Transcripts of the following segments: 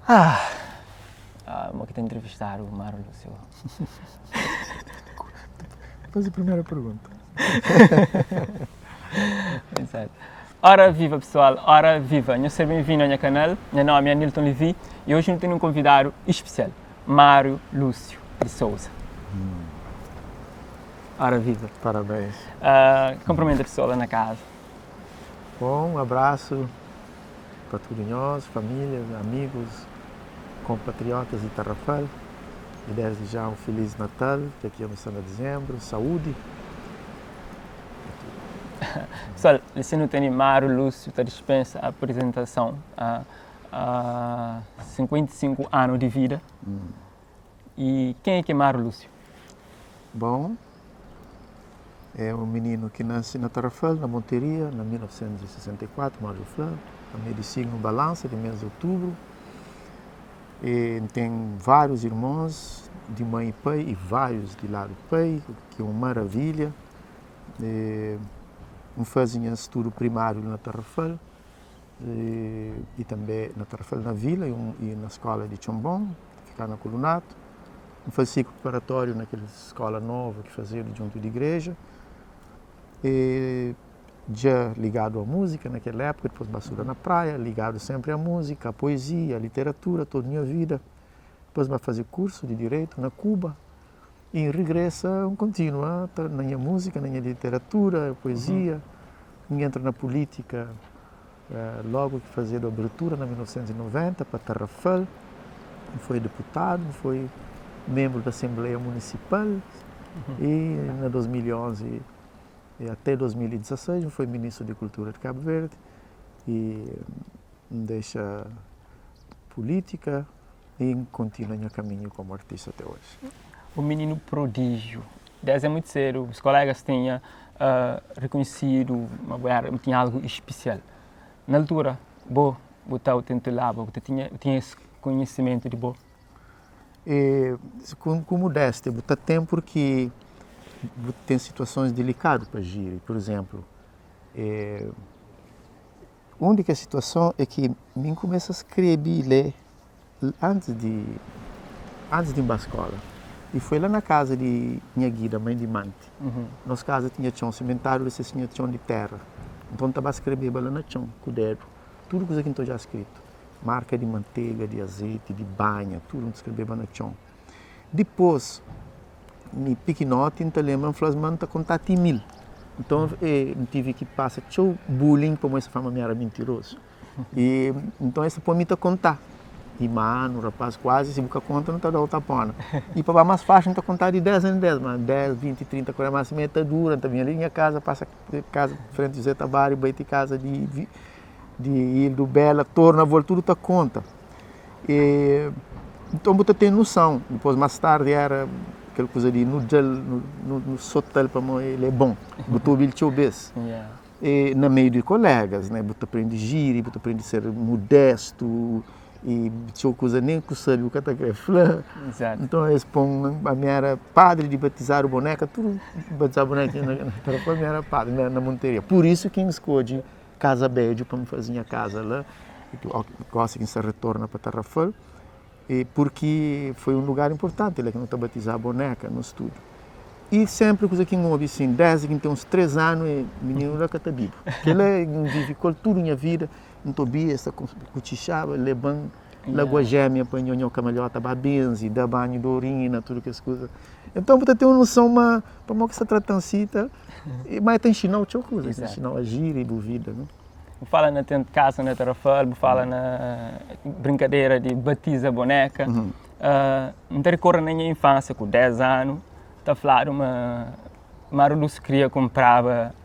Ah, ah mo ki ta entrevistadu Mário Lúcio. Faze primeira pergunta. Exato. Ora viva pessoal, ora viva! Nhos ser bem-vindo a nha canal. Nha nome é Anilton Levy e hoje nu tem um convidado especial, Mário Lúcio de Souza. Ora viva! Parabéns. Cumprimenta pessoal lá na casa. Bom, um abraço para tudo nós, famílias, amigos, compatriotas de Tarrafal. E desde já um Feliz Natal, que aqui estamos em dezembro, saúde. Pessoal, se não tem Mário Lúcio, tá dispensa a apresentação há 55 anos de vida. E quem é que é Mário Lúcio? Bom, é um menino que nasce na Tarrafal, na Monteria, em 1964, Mário Flá, também de signo Balança, de mês de outubro. E tem vários irmãos de mãe e pai e vários de lado pai, que é uma maravilha. E, um fazia estudo primário na Tarrafal e também na Tarrafal na vila e na escola de Chombom, ficar na Colunato. Um fazia ciclo preparatório naquela escola nova que fazia junto de igreja. E já ligado à música naquela época, depois basura na praia, ligado sempre à música, à poesia, à literatura, toda a minha vida. Depois vai fazer curso de Direito na Cuba e regressa, continua na minha música, na minha literatura, poesia. E entra na política logo que fazia a abertura em 1990 para Tarrafal, foi deputado, foi membro da Assembleia Municipal e em 2011 e até 2016 foi ministro de Cultura de Cabo Verde e deixa política e continua meu caminho como artista até hoje. O menino prodígio. Desde muito cedo, os colegas tinham reconhecido, uma tinha algo especial. Na altura, bo, botar o tento lá, bo, tinha esse conhecimento de bo. E, com modéstia, botar tempo porque tem situações delicadas para agir. Por exemplo, a única situação é que mim começa a escrever e ler antes de ir para a escola. E foi lá na casa de minha guida, mãe de Mante. Nossa casa tinha chão cimentário, você tinha chão de terra. Então estava a escrever lá no chão, com o dedo. Tudo coisa que estou já escrito. Marca de manteiga, de azeite, de banha, tudo escrevia no chão. Depois, me pequenote, então lembro, falei, mano, tá contar mil. Então, eu tive que passar teu bullying, como essa fama me era mentiroso. E, então, essa para mim tá contar. E, mano, o rapaz quase, se buca conta, não tá dando outra pona. E para mais fácil, não tá contar de 10 em 10, mano, 10, 20, 30, 40, mas meta dura, tá vinha ali minha casa, passa casa, frente de Zé Tabari, baita casa de Ildo Bela, torna, volta, tudo tá conta. E, então, você tem noção. Depois, mais tarde, era aquela coisa de no gel, no sotel, para mim, ele é bom. Botou o bilhete obês. E, no meio de colegas, né? Você aprende gíria, você aprende a ser modesto, e tinha coisa nem que sabe o que tá querendo falar. Então, eles põem, a minha era padre de batizar o boneca, tudo batizar o boneca na telefone, a minha era padre na Monteria. Por isso que escolhi Casa Bédio para me fazer minha casa lá, gosta que se retorna para Tarrafal, e porque foi um lugar importante, ele que não tá batizar a boneca no estúdio. E sempre coisa que ouve assim, desde que tem uns 3 anos, e menino lá que tá vivo. Que ele vive com tudo minha vida, não tô bia, essa cochichava, leban, lagoa gêmea, põe nhonhô camalhota, babenzi, dá banho de urina, tudo que as coisas. Então, você tem uma noção, uma, para que se trata assim, tá? E, mas tem ensinar o teu coisa, tem ensinar a agir e vida, não? Fala na tenta casa na Tarrafal, fala na brincadeira de batiza boneca. Não te recordo na minha infância, com 10 anos, tá falando uma Mário Lúcio queria comprava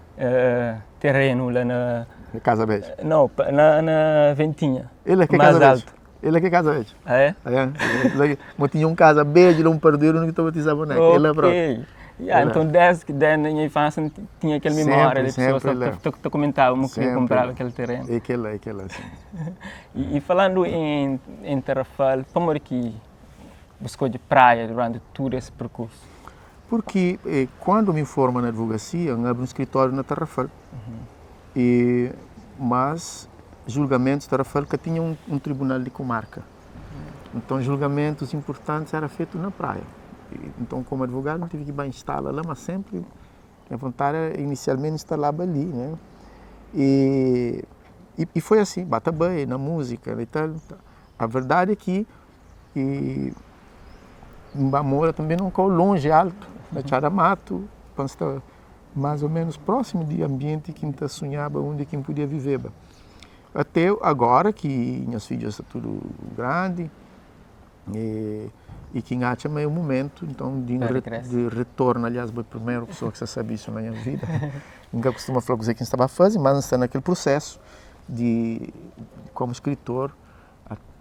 terreno lá na Na Casa Bege? Não, na Ventinha. Ele é que é Mais Casa Bege. alto. Ele é que é Casa Bege. Ah, é? É. Ele é que, mas tinha um Casa Bege, lá um pardeiro, não que batizava boneca. Ele é próprio. Yeah, Ele é. então, desde que desde na minha infância não tinha aquela Sempre, memória de pessoas sempre que ele é. te comentavam que Sempre comprava ele é. aquele terreno. É aquele, é aquele, sim. E falando em Tarrafal, como é que buscou de praia durante todo esse percurso? Porque quando me formo na advocacia, eu abro um escritório na Tarrafal. E, mas julgamentos de Tarrafal que tinha um tribunal de comarca. Então, julgamentos importantes era feito na praia. Então, como advogado, não tive que ir instalar lá, mas sempre a vontade era inicialmente instalava ali, né? E, e foi assim, bata bem na música e tal. A verdade é que e, Bamora também não caiu longe, alto, na Tchada Mato, está mais ou menos próximo de ambiente que está sonhava onde quem podia viver. Até agora que minhas filhas estão tudo grande e, e que acha meio momento então de, um re, de retorno, aliás, foi a primeira pessoa que sabe isso na minha vida. Nunca costuma falar com quem estava a fazer, mas está naquele processo de como escritor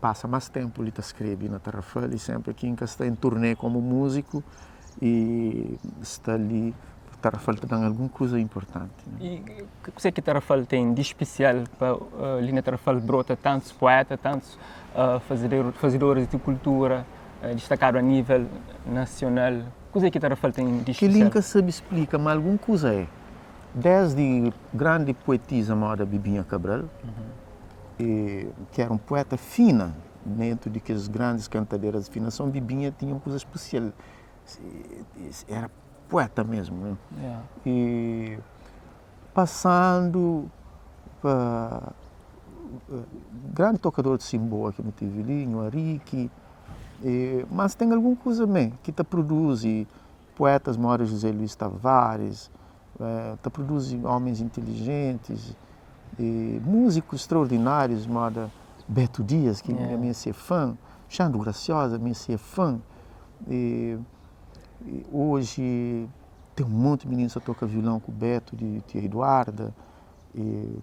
passa mais tempo ali a escrever na Tarrafal e sempre aqui em está em turnê como músico e está ali Tarrafal está dando alguma coisa importante. Né? E o que é que Tarrafal tem de especial para ali na Tarrafal brota tantos poetas, tantos fazedores de cultura destacado a nível nacional? O que é que Tarrafal tem de especial? Que nunca sabe explica, mas alguma coisa é. Desde grande poetisa moda Bibinha Cabral, e, que era um poeta fina, dentro de que as grandes cantadeiras de finação, Bibinha tinha uma coisa especial. Era poeta mesmo. Né? Yeah. E passando para grande tocador de simboa que não tive ali, o Arique, e, mas tem alguma coisa também que te produz poetas, mora José Luiz Tavares, te produz homens inteligentes, e músicos extraordinários, moda Beto Dias, que yeah. a minha ser fã, Xandro Graciosa, minha ser fã. E, e hoje tem um monte de meninos que toca violão com o Beto, de Tia Eduarda. E,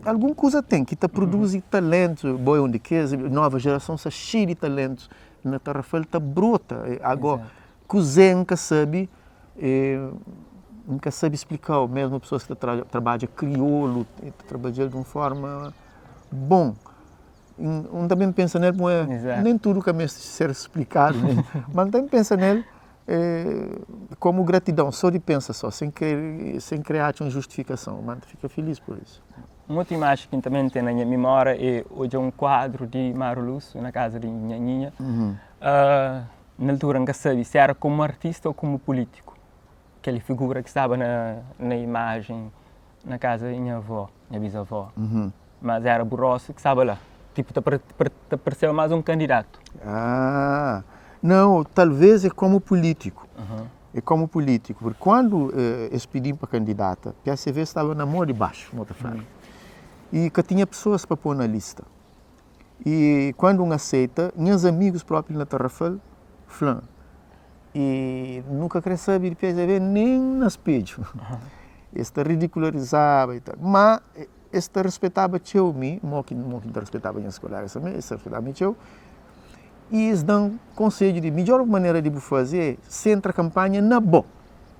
alguma coisa tem que te produz talento, boi onde quer, nova geração está cheia de talentos. Na Tarrafal está brota. Agora, cozinha sabe, nunca sabe explicar, mesmo pessoas que tra trabalham crioulo, trabalham de uma forma bom. Um também pensa nele, é, nem tudo que é ser explicado, né? Mas também pensa nele como gratidão, só de pensa só, sem, querer, sem criar uma justificação, mas fica feliz por isso. Uma outra imagem que também tem na minha memória é hoje um quadro de Mário Lúcio na casa de Nhanhinha. Na altura nunca sabia se era como artista ou como político. Aquela figura que estava na imagem na casa da minha avó, minha bisavó. Mas era Burroso que estava lá. Tipo, te pareceu mais um candidato. Ah, não, talvez é como político. É como político, porque quando eles pediam para candidata, PSV estava na mão de baixo, uhum. E que tinha pessoas para pôr na lista. E quando um aceita, meus amigos próprios na Tarrafal, flan. E nunca queria saber de PSV nem no espelho. Este ridicularizava e tal. Mas este respeitava teu mim, mo que respeitava minhas colegas também, este respeitava teu. E eles dão conselho de melhor maneira de fazer, centra a campanha na boa.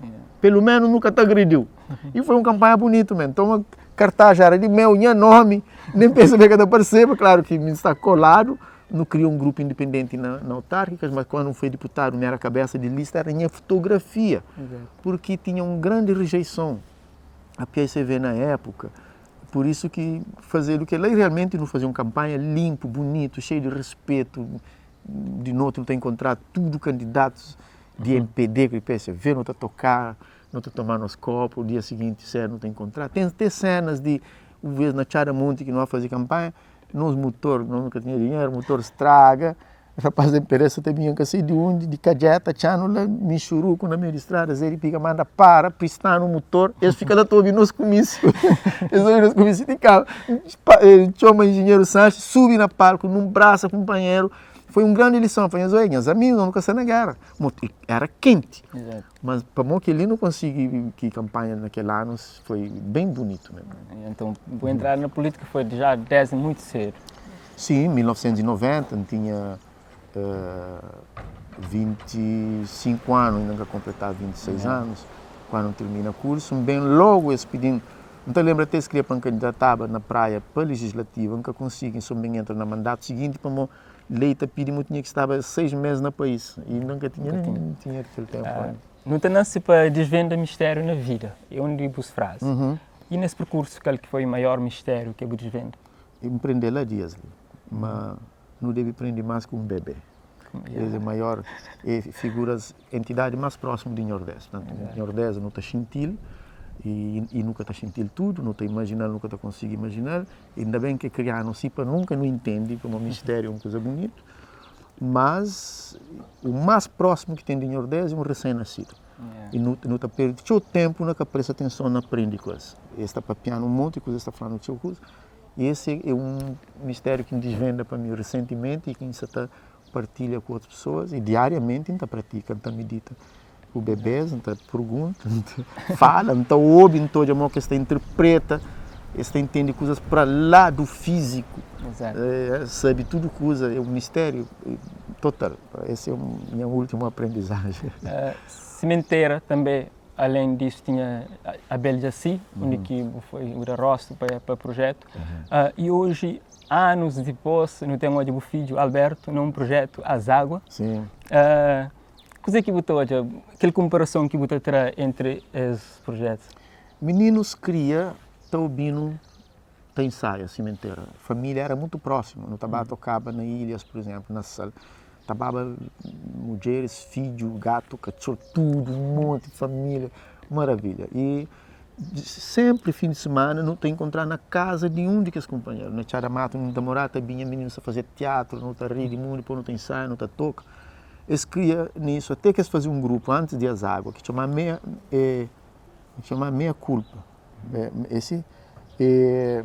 Yeah. Pelo menos nunca te agrediu. E foi uma campanha bonita mesmo. Então, uma cartaz era de meu, meu nome, nem percebi que apareceu, claro que me está colado. Não criou um grupo independente na autárquicas, mas quando foi deputado, não era cabeça de lista, era minha fotografia. Exato. Porque tinha uma grande rejeição. A PSV na época. Por isso que fazer o que ele realmente não fazia uma campanha limpo, bonito, cheio de respeito. De novo, não tem encontrado tudo candidatos de MPD, que PSV, não está a tocar, não está a tomar nos copos, o dia seguinte, sério, não tem encontrado. Tem cenas de, uma vez na Charamonte, que não vai fazer campanha, nos motor, nós nunca tinha dinheiro, motor estraga, rapaz da empresa também que sei de onde, de Cajeta, tchano lá, Michuruco, na meio de estrada, ele pica, manda para, pistar no motor, eles ficam lá todos nos comícios, eles ouvem nos comícios de carro, chama o engenheiro Sanches, sube na palco, num braço companheiro, foi uma grande lição, foi as meus amigos, nunca saí na guerra, era quente, exato. Mas para mim que ele não consegui que campanha naquele ano foi bem bonito mesmo. Então, vou entrar na política foi já desde muito cedo. Sim, em 1990, tinha 25 anos, ainda completava 26 anos, quando termina o curso, bem logo esse pedindo. Então lembro até se queria para candidatar na praia para a legislativa, nunca consegui, só bem entra no mandato seguinte, para o leite pedi-me tinha que estar 6 meses no país e nunca tinha, nem tinha aquele tempo. Não tem nasce para desvenda mistério na vida, é onde digo frase. E nesse percurso, qual que foi o maior mistério que eu desvendo? Empreender lá dias, mas Nu debe prende más ku un bebé. Es é maior é figuras, entidadi más prósimu di Nhordés. Portantu, Nhordés nu ta xinti-l y y nu ka ta xinti-l tudu, nu ta imajina-l, nu ka ta konsigi imajina-l. Inda ben ki kria-nu si pa nunka nu intende kuma mistériu é un kuza bunitu, mas u más prósimu ki ten di Nhordés é un resén-nasidu. Y nu nu ta perde txeu ténpu na ka presta atenson na prende ku es. Es ta papia-nu un monti kuza, es ta fla-nu txeu kuza. E esse é um mistério que me desvenda para mim recentemente e que me está partilha com outras pessoas e diariamente está pratica, está medita. O bebês, está pergunta, está fala, está ouve, está olha que está interpreta, está entende coisas para lá do físico. Exato. É, sabe tudo coisa, é um mistério total. Essa é a minha última aprendizagem. Sementeira também Além disso tinha Abel Jaci, undi ki bu foi bu da rostu pa pa projetu. E oji, anus dipôs, nu ten odja bu fidju Alberto na un projetu Azágua. Sim. Kuzê ki bu ta odja, kel kunparason ki bu ta tra entri es projetus? Mininus kria ta obinu ta ensaia simentera. Família era mutu prósimu, nu ta ba tokaba na ilhas, pur izénplu, na Sal, ta baba mudjeris, fidju, gatu, katxor, tudu, un monti família, maravilha. I sénpri fin di simana nu ta inkontraba na kaza di un di kes kunpanheru, na Txada Matu nu ta moraba, ta binha mininus ta faze tiatru, nu ta ri di mundu, dipôs nu ta ensaia, nu ta toka. Es kria nisu até ki es faze un grupu antis di Azágua ki txomaba Meia, txomaba Meia Kulpa. Esse é,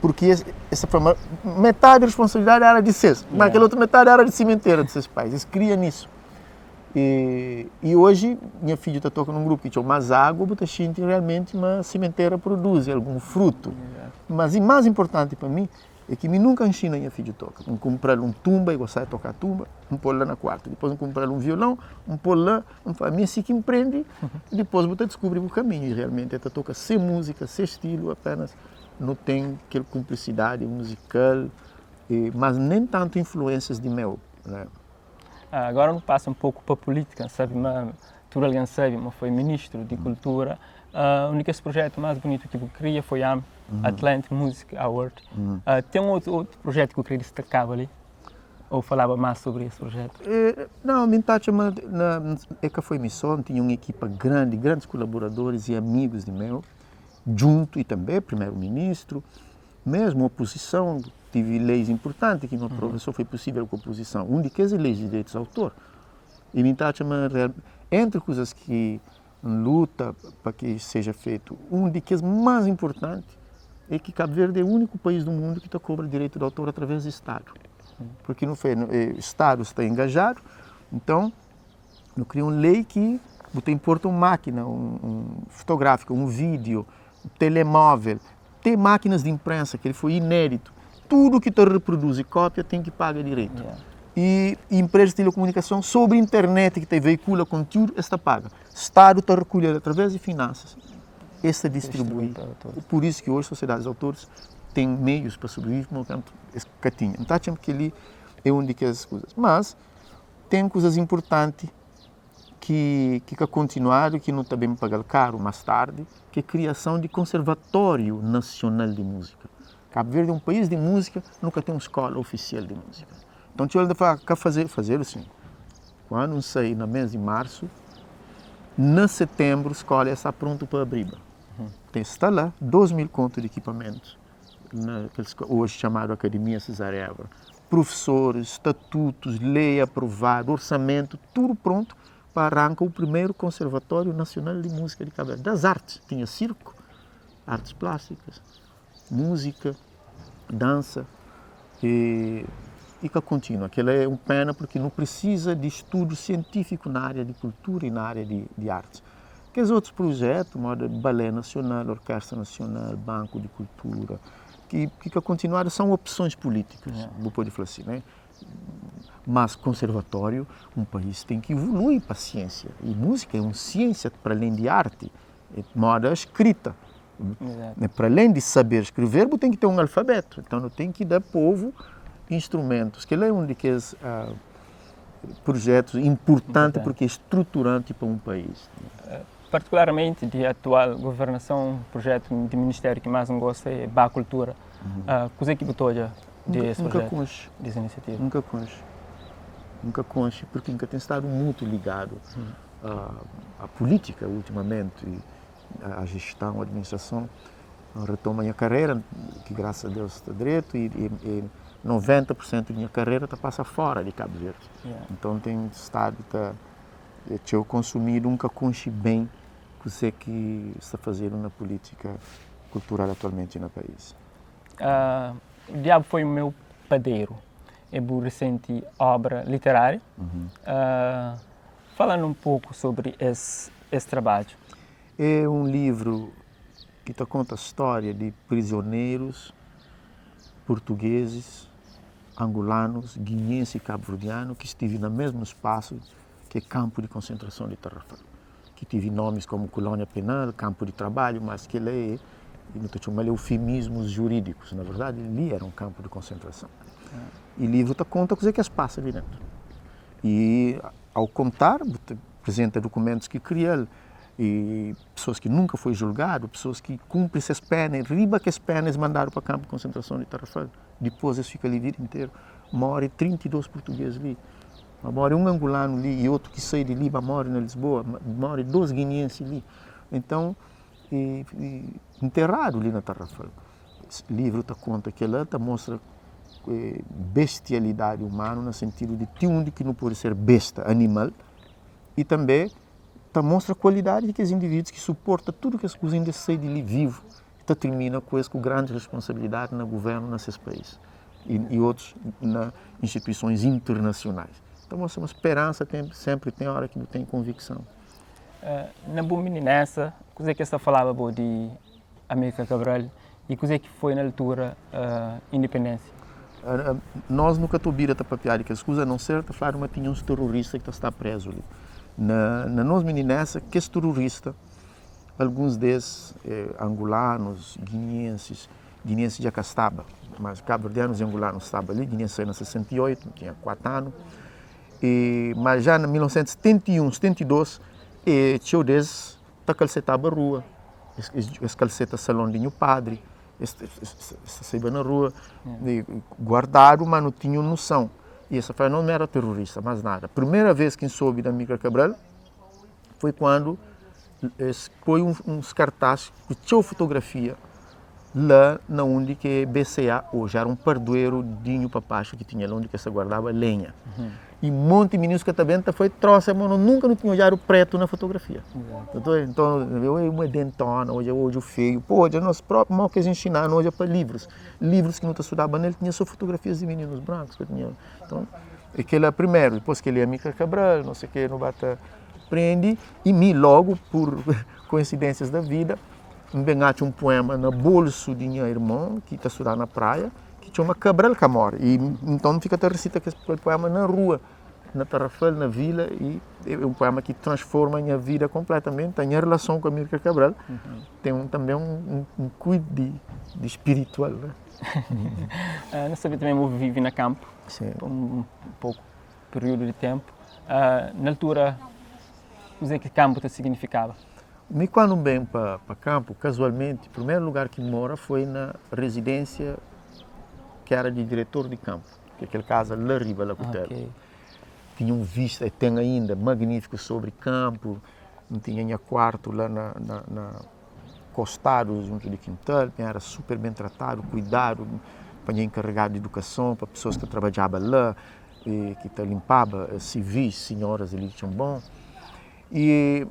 porque essa foi uma, metade da responsabilidade era de seus, mas aquela outra metade era de cimenteira de seus pais. Eles criam nisso. E, e hoje, minha filha está tocando num grupo que chama Mais Água, bota gente realmente uma cimenteira produz algum fruto. Mas o mais importante para mim é que me nunca ensina minha filha toca. Um comprar um tumba e gostar de tocar tumba, um pôr lá na quarta. Depois um comprar um violão, um pôr lá, um fala, minha assim que empreende, depois você descobre o caminho. E realmente ela toca sem música, sem estilo, apenas não tem aquela cumplicidade musical, e, mas nem tanto influências de meu. Né? Ah, agora não passa um pouco para a política, sabe? Mas tudo alguém sabe, mas foi ministro de Cultura. O único projeto mais bonito que eu queria foi a Atlantic Music Award. Tem um outro projeto que eu queria destacar ali? Ou falava mais sobre esse projeto? É, não, me tá chamando, na, é que foi missão, tinha uma equipa grande, grandes colaboradores e amigos de meu, junto e também primeiro-ministro, mesmo oposição, tive leis importantes que não aprovou, só foi possível com a oposição. Um de que leis de direitos de autor. E me tá chamando, entre coisas que luta para que seja feito, um de que mais importante é que Cabo Verde é o único país do mundo que cobra direito de autor através do Estado. Porque não foi, o Estado está engajado, então não cria uma lei que você importa uma máquina, um fotográfica, um vídeo, um telemóvel, tem máquinas de imprensa, que ele foi inédito. Tudo que te reproduz e cópia tem que pagar direito. E empresas de telecomunicação sobre internet que te veicula conteúdo, esta paga. Estado te recolhe através de finanças, esta distribui. Por isso que hoje sociedades de autores têm meios para sobreviver, como tanto que tinha. Então, achamos que ali é onde que as coisas. Mas tem coisas importantes que continuaram, que não também pagar caro mais tarde, que é a criação de Conservatório Nacional de Música. Cabo Verde é um país de música, nunca tem uma escola oficial de música. Então, tinha de falar, quer fazer assim. Quando saí no mês de março, em setembro, a escola está pronta para abrir. Tem está lá 2 mil contos de equipamentos, na, hoje chamado Academia Cesária Évora. Professores, estatutos, lei aprovada, orçamento, tudo pronto para arrancar o primeiro Conservatório Nacional de Música de Cabo Verde. Das artes. Tinha circo, artes plásticas, música, dança e que continua. Aquilo é um pena porque não precisa de estudo científico na área de cultura e na área de artes. Aqueles outros projetos, modo Balé Nacional, Orquestra Nacional, Banco de Cultura, que continuaram, são opções políticas, vou poder falar assim, né? Mas conservatório, um país tem que evoluir para a ciência. E música é uma ciência para além de arte, é moda escrita. Né? Para além de saber escrever, você tem que ter um alfabeto. Então, não tem que dar povo instrumentos. Que é um daqueles projetos importante porque é estruturante para um país. Particularmente de atual governação, um projeto de ministério que mais não gosta é Ba Cultura. Coisa que botou já Di es Nka projetu, konxe. di es inisiativa? Nka konxe. Nka konxe porque nka ten stadu mutu ligadu a pulítika ultimamenti, a gestão, a administrason. N retoma nha karera, ki grasas a Deus sta dretu i 90 pur sentu di nha karera ta pasa fora di Kabu Verdi. Nton N ten stadu ta txeu konsumidu, N ka konxe ben kuzê ki sta fazedu na pulítika kultural atualmenti na país. O Diabo Foi o Meu Padeiro é bu recente obra literária. Fala-nu um pouco sobre es es trabadju. É um livru ki ta konta stória di prizionerus portugueses, angolanus, guineenses e kabuverdianu ki stive na mesmu spasu ki é kanpu di konsentrason di Tarrafal, ki tive nomis komu Kulónia Penal, Kanpu di Trabalhu, mas kel-la é, nu ta txoma-l eufemismus jurídikus, na verdadi li éra un kanpu di konsentrason. I livru ta konta kuzê ki es pasa li dentu. I au kontar, bu ta apresenta dukumentus ki kria-l, i pesoas ki nunka foi julgadu, pesoas ki kunpri ses pena i riba kes pena es mandadu pa kanpu di konsentrason di Tarrafal, dipôs es fika li vida interu, móre 32 purtugês li. Ma more un angulanu li i otu ki sai di li ba more na Lisboa, more dos guineensi li. Então, e, e enterradu li na Tarrafal. Livru ta konta kela, ta mostra e, bestialidadi umanu na sentidu di ti undi ki nu pode ser besta, animal, i tanbe ta mostra kualidadi di kes indivídus ki suporta tudu kes kuza inda es sai di li vivu, ta tirmina ku es ku grandi responsabilidadi na guvernu na ses país i, i otus na instituisões internasionais. Ta mostra ma speransa tem, sempri ten ora ki bu ten konvikson. Na bu mininesa, kuzê ki es ta falaba bo di Amílcar Cabral i kuzê ki foi na altura indipendênsia? Nós nu ka ta obida ta papiadu di kes kuza, a não ser ta fladu ma tinha uns terrorista ki ta sta prezu li. Na, na nos mininesa, kes terrorista Alguns des é angulanus, guineensis, guineensis dja ka staba, mas kabuverdianus i angulanus staba li, guineensis sai na 68, tinha 4 anu, e mas já na 1971, 72, e txeu des ta kalsetaba rua, es, es kalseta salon di nhu padri, es, es, es ta saiba na rua, e guardadu, ma nu tinha un nusãu, e es ta fla, no era terrorista, mas nada. Primera vez ki N sobi di Amílcar Cabral foi kuandu es poi uns kartás ku txeu fotografia la na undi ki é BCA oji, era un pardueru di nhu papaxu ki tinha la undi ki es ta guardaba lenha. I monti mininus ka ta ben ta foi trosa ma no nunka nu tinha odjadu pretu na fotografia. Nton, oi uma dentona, odja odju feiu, pô odja nos propi mau ki es inxina-nu odja pa livrus, livrus ki nu ta studaba nel tinha so fotografias di mininus brankus ka tinha, nton e kila primeru, dipôs kili Amílcar Cabral, no sei ke nu ba ta Prende i mi logu pur koinsidênsias da vida N ben atxa un puema na bolsu di nha irmon ki ta studa na Praia ki txoma Cabral ka more i nton N fika ta risita kes puema na rua na Tarrafal na vila i é un puema ki transforma nha vida konpletamenti nha relason ku Amílcar Cabral ten un tanbe un kui di spiritual ne. Nu sabe tanbe bu vive na kanpu un poku. Períodu di ténpu. Na altura, kuzê ki kanpu ta signifikaba? Mi kuandu N ben pa kanpu, kazualmenti, primeru lugar ki N mora foi na rezidênsia ki éra di diretor di kanpu, ki é kel kaza la riba, la Kutelu. Tinha un vista, e ten ainda, magnífiku sobri kanpu. N tinha nha kuartu la na na kostadu juntu di kintal, mi éra super ben tratadu, kuidadu pa nha enkaregadu di idukason, pa pesoas ki ta trabadjaba la. Ki ta limpaba civis, sinhoras ali di Txonbon. E,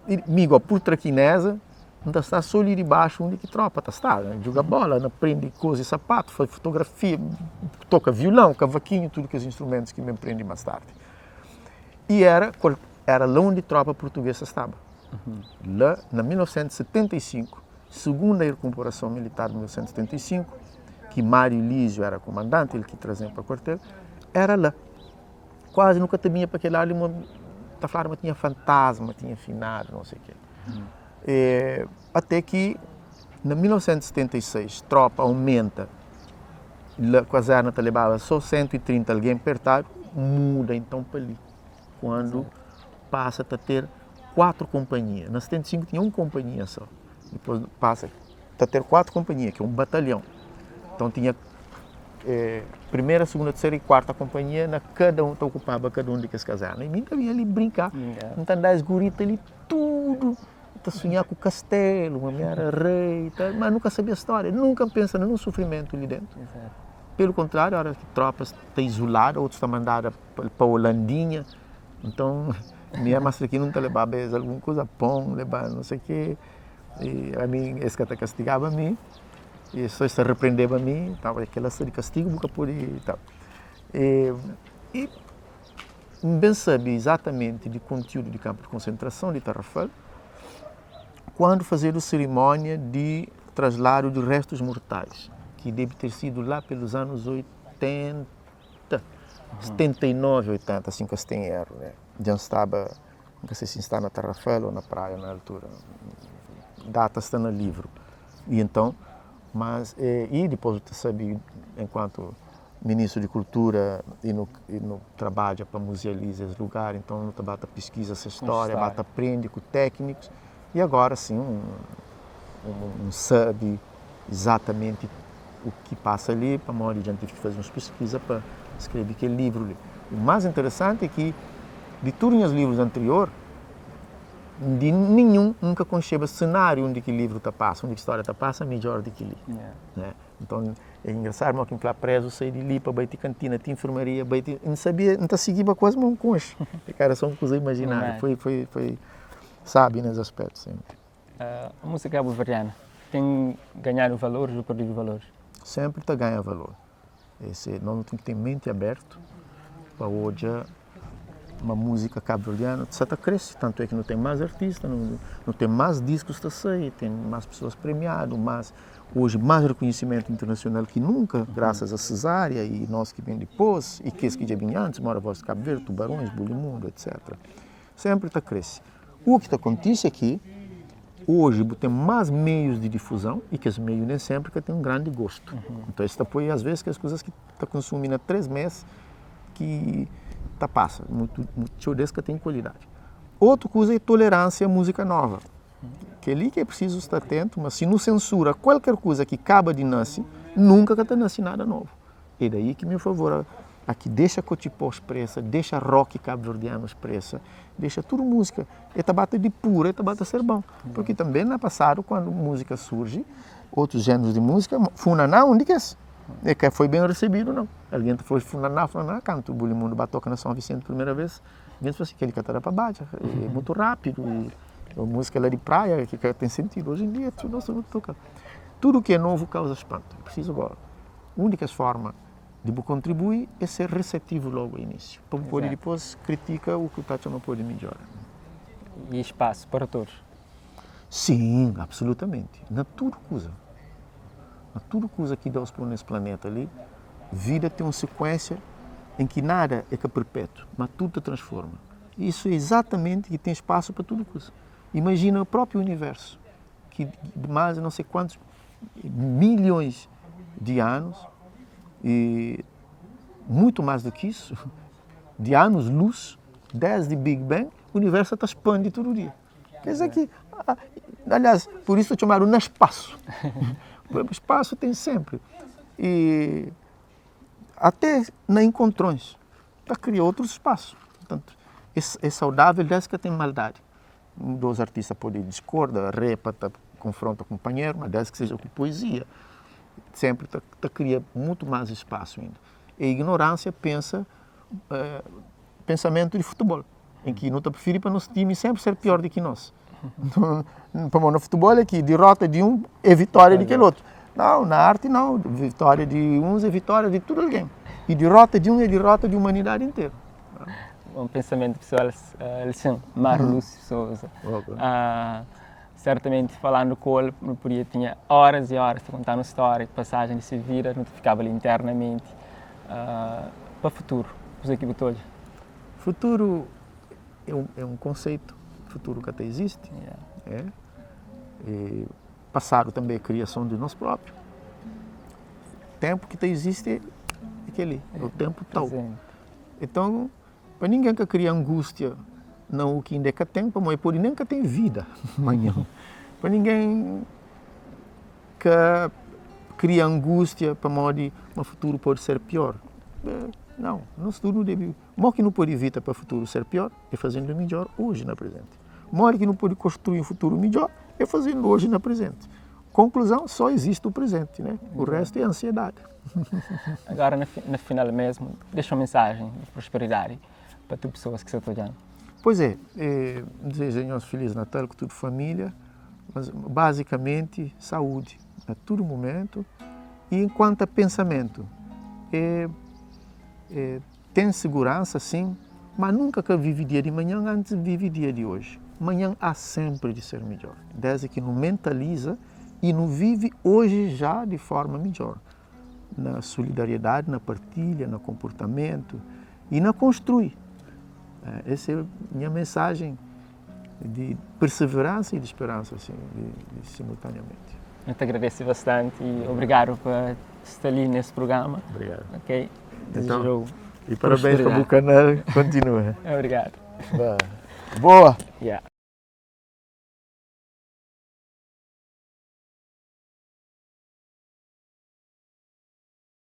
e mi go, pur trakineza, N ta sta so li di baxu undi ki tropa ta sta, na juga bola, na prende koze sapatu, faze fotografia, toka viulãu, kavakinhu, tudu kes instrumentus ki mi prende mas tardi. E era, era la undi tropa purtuges ta staba. La, na 1975, segunda inkorporason militar di 1975, ki Mário Elísio era komandanti, el ki traze-m pa kuartel, era la. Kuazi nu ka ta binha pa kel ladu li, ma ta fladu ma tinha fantasma, tinha finadu, não sei o quê. E, até ki na 1976, tropa aumenta, la kazerna ta lebaba so 130 algen pertadu, muda então pa li, kuandu pasa ta ter 4 kompanhia. Na 75 tinha un kompanhia so, dipôs pasa ta ter 4 kompanhia, ki é un batalhão. Então tinha Primeira, segunda, terceira e quarta companhia na kada un ta okupaba kada un di kes kazerna. I mi ta binha li brinka, N ta anda es gurita li tudu, ta sunha ku kastelu, ma mi era rei, ta, ma nu ka sabia stória, nunka N pensa na nun sufrimentu li dentu. Pelu kontráriu, óras ki tropas ta izuladu, otus ta mandadu pa Holandinha, nton mi ama ki nu ta lebaba es algun kuza, pon, leba não sei ke, e ami es ka ta kastigaba mi, e só es ta reprendeba mi, tava kila sta di kastigu bu ka pudi tal. E, e N ben sabe izatamenti di kontiúdu di kanpu di konsentrason di Tarrafal kuandu fazedu serimónia di trasladu di restus mortais, ki debe ter sidu la pelus anus 80, 79, 80, si N ka sta en eru, né? Dja N staba, N ka sai si N sta na Tarrafal ô na Praia na altura, data sta na livru. E então, mas, e dipôs bu ta sabe, enkuantu ministru di kultura e nu e nu trabadja pa musealiza es lugar, então nu ta ba ta piskiza se stória, ba ta prende ku téknikus e agora sim um um sabe izatamenti u ki pasa li pamodi dja N tive ki faze uns piskiza pa skrebe kel livru li. U más interesanti é ki di tudu nhas livrus anterior, di ninhun N ka konxeba senáriu undi ki livru ta pasa, undi ki stória ta pasa midjor di ki li, né. Nton, é engrasadu ma ki N fla prezu sai di li pa bai ti kantina, ti enfermaria, bai ti. N sabia, N ta sigiba kuazi ma N konxe. Ka era só un kuza imajináriu. Foi, foi, foi sábi nes aspétu, sin. A músika kabuverdiana ten ganhadu valores ou perdidu valores? Sénpri ta ganha valor. Ese, nos nu ten ki ten menti abertu pa odja ma múzika kabuverdianu sa ta krese, tantu é ki nu ten más artista, nu ten más diskus ta sai, ten más pesoas premiadu, más, oji más rekonhisimentu internasional ki nunka, grasas a Cesária y nos ki ben dipôs y kes ki dja binha antis, mora Voz di Kabu Verdi, Tubarões, Bulimundo, etc. Sénpri ta krese. U ki ta kontise é ki oji bu ten más meius di difuzon y kes meiu nen sénpri ka ten un grandi gostu. Nton es ta poi as ves kes kuzas ki ta konsumi na 3 mês ki ta pasa, mutu txeu des ka ten kualidadi. Otu kuza é toleránsia a múzika nova. Kel-li ki é prisizu sta atentu, ma si nu sensura kualker kuza ki kaba di nase, nunka ka ta nase nada novu. É daí ki mi favor a ki dexa kotxipó spresa, dexa rock kabuverdianu spresa, dexa tudu múzika, e ta ba ta dipura, e ta ba ta ser bon. Purki tanbe na pasadu kuandu múzika surji, otus jénurus di múzika, funaná un di kes, e ka foi ben resebidu nau. Algen ta fla funaná, funaná, kantu Bulimundo ba toka na São Vicente primeira vez, algen fla si, kel-li ka ta da pa badja, é mutu rápidu, é un múzika la di praia ki ka ten sentidu. Oji en dia tudu nos ta toka. Tudu ki é novu kauza spantu. É prisizu gora. Un di kes forma di bu kontribui é ser reseptivu logu a inísiu, pa bu pode dipôs kritika u ki bu ta atxa ma pode midjora. E spasu para todos? Sim, absolutamenti. Na tudu kuza. Na tudu kuza ki Deus pô nes planeta li, vida ten un sekuénsia en ki nada é ka perpétu, ma tudu ta transforma. Isu é izatamenti ki ten spasu pa tudu kuza. Imajina própi universu, ki di más di não sei kuantus milhões di anus e muito mais do que isso, di anus luz, desdi Big Bang, universu ta spandi tudu dia. Quer dizer que, aliás, por isso txomadu na spasu. Spasu tem sempre. E até na encontrões, ta kria outros spasu. Portanto, é saudável desde que tem maldade. 2 artista pode discorda, repa, ta konfronta kunpanheru, ma desdi ki seja ku poezia, senpri ta ta kria mutu más spasu inda. E ignoránsia pensa pensamentu di futebol, en ki nu ta prifiri pa nos timi senpri ser pior di ki nos. Nton, pamodi na futebol é ki dirota di un é vitória di kel otu. Nau, na arti nau, vitória di uns é vitória di tudu algen, i dirota di un é dirota di humanidadi interu. Bom pensamento pessoal, Alexandre Mário Lúcio Sousa. Ok. Certamente falando com ele, não podia tinha horas e horas para contar uma história, passagem de sua vida, não ficava ali internamente. Para o futuro, o que botou? Futuro é um conceito, futuro que até existe. É. E passado também é criação de nós próprios. Tempo que existe é aquele, é o tempo tal. Presente. Então, pa ninguém que cria angústia na o que ainda que tem, pa pode nem que tem vida amanhã. Pa ninguém que Kria angústia pamodi ma futuru pode ser pior. Nau, nos tudu nu debe. Mo ki nu pode ivita pa futuru ser pior? É fazendu midjor oji na prezenti. Modi ki nu pode konstrui un futuru midjor? É fazendu oji na prezenti. Konkluzão, só izisti o prezenti, né? O restu é ansiedadi. Agora na final mesmu, dexa un mensajen di prosperidadi pa tudu pesoas ki sta ta odja-nu. Pois é, N deseja nhos Feliz Natal ku tudu família, mas bazikamenti saúdi na tudu mumentu i enkuantu a pensamentu, é é Ten seguransa sim, ma nunka ka vivi dia di manhan antis vivi dia di oji. Manhan há sempre di ser midjor, desdi ki nu mentaliza i nu vivi oji já di forma midjor, na solidariedadi, na partilha, na konportamentu i na konstrui. Esse é nha mensajen di perseveransa i di speransa assim, di, simultaneamente. Nu ta agradese bastante i obrigadu pa sta li nes programa. Obrigadu. Ok. Então, e parabéns pa bu canal, continua. Obrigadu. Boa. Yeah.